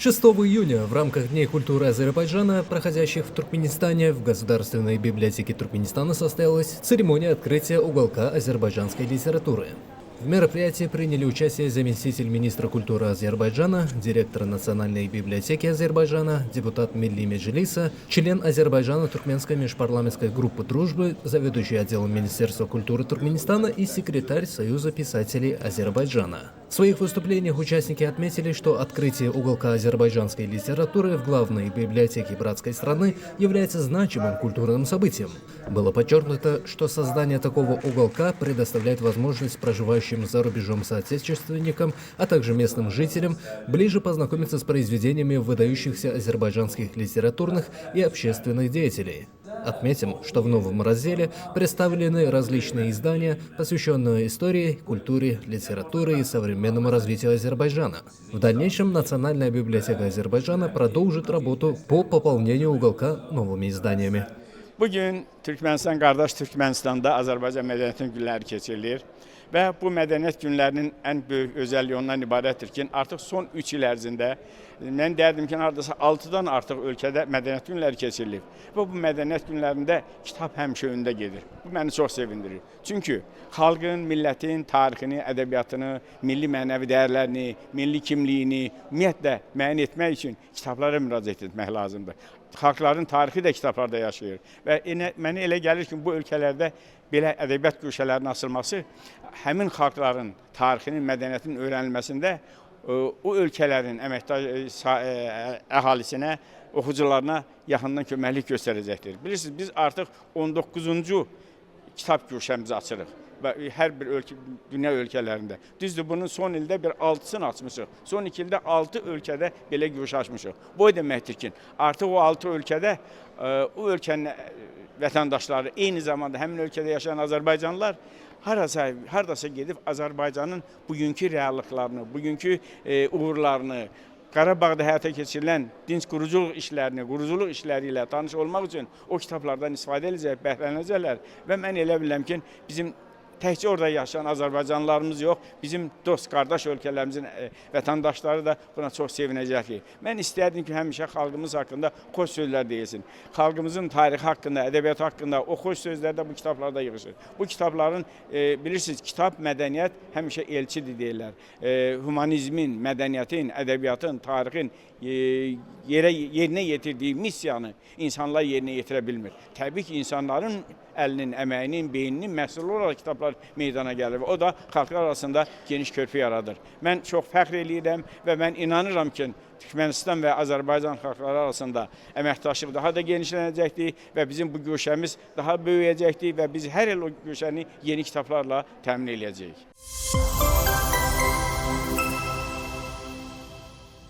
6 июня в рамках Дней культуры Азербайджана, проходящих в Туркменистане, в Государственной библиотеке Туркменистана состоялась церемония открытия уголка азербайджанской литературы. В мероприятии приняли участие заместитель министра культуры Азербайджана, директор Национальной библиотеки Азербайджана, депутат Милли Меджлиса, член Азербайджана-Туркменской межпарламентской группы дружбы, заведующий отделом Министерства культуры Туркменистана и секретарь Союза писателей Азербайджана. В своих выступлениях участники отметили, что открытие уголка азербайджанской литературы в главной библиотеке братской страны является значимым культурным событием. Было подчеркнуто, что создание такого уголка предоставляет возможность проживающим за рубежом соотечественникам, а также местным жителям ближе познакомиться с произведениями выдающихся азербайджанских литературных и общественных деятелей. Отметим, что в новом разделе представлены различные издания, посвященные истории, культуре, литературе и современному развитию Азербайджана. В дальнейшем Национальная библиотека Азербайджана продолжит работу по пополнению уголка новыми изданиями. Bugün Türkmənistan, qardaş Türkmənistanda Azərbaycan Mədəniyyətinin günləri keçirilir və bu mədəniyyət günlərinin ən böyük özəlliyi ondan ibarətdir ki, artıq son 3 il ərzində mən deyərdim ki, hardasa 6-dan artıq ölkədə mədəniyyət günləri keçirilib və bu mədəniyyət günlərində kitab həmişə öndə gedir. Bu məni çox sevindirir. Çünki xalqın, millətin tarixini, ədəbiyyatını, milli mənəvi dəyərlərini, milli kimliyini ümumiyyətlə müəyyən etmək üçün kitablara müraciət etmək lazımdır. Xalqların tarixi də kitablarda yaşayır və mənə elə gəlir ki, bu ölkələrdə belə ədəbiyyat guşələrinin açılması həmin xalqların tarixinin, mədəniyyətinin öyrənilməsində o ölkələrin əməkdar əhalisinə, oxucularına yaxından köməklik göstərəcəkdir. Bilirsiniz, biz artıq 19-cu kitab guşəmizi açırıq və hər bir ölkə, dünya ölkələrində. Düzdür, bunun son ildə bir 6-sını açmışıq. Son 2 ildə 6 ölkədə belə guşə açmışıq. Bu o deməkdir ki, artıq o 6 ölkədə o ölkənin vətəndaşları, eyni zamanda həmin ölkədə yaşayan azərbaycanlılar hardasa gedib Azərbaycanın bugünkü reallıqlarını, bugünkü uğurlarını, Qarabağda həyata keçirilən dinc quruculuq işlərini, quruculuq işləri ilə tanış olmaq üçün o kitablardan istifadə edəcək, bəhrələnəcəklər və mən elə bilirəm ki, bizim təkcə orada yaşayan azərbaycanlılarımız yox, bizim dost, qardaş ölkələrimizin vətəndaşları da buna çox sevinəcəkdir. Mən istərdim ki, həmişə xalqımız haqqında xoş sözlər deyilsin. Xalqımızın tarixi haqqında, ədəbiyyatı haqqında o xoş sözlər də bu kitablarda yığışır. Bu kitabların, bilirsiniz, kitab, mədəniyyət həmişə elçidir deyirlər. Humanizmin, mədəniyyətin, ədəbiyyatın, tarixin yerinə yetirdiyi missiyanı insanlar yerinə yetirə bilmir. Təbii ki, insanların əlinin, əməyinin, beyninin məhsulu olaraq kitablar meydana gəlir və o da xalqlar arasında geniş körpü yaradır. Mən çox fəxr eləyirəm və mən inanıram ki, Türkmənistan və Azərbaycan xalqları arasında əməkdaşlıq daha da genişlənəcəkdir və bizim bu guşəmiz daha böyüyəcəkdir və biz hər il o guşəni yeni kitablarla təmin eləyəcəyik.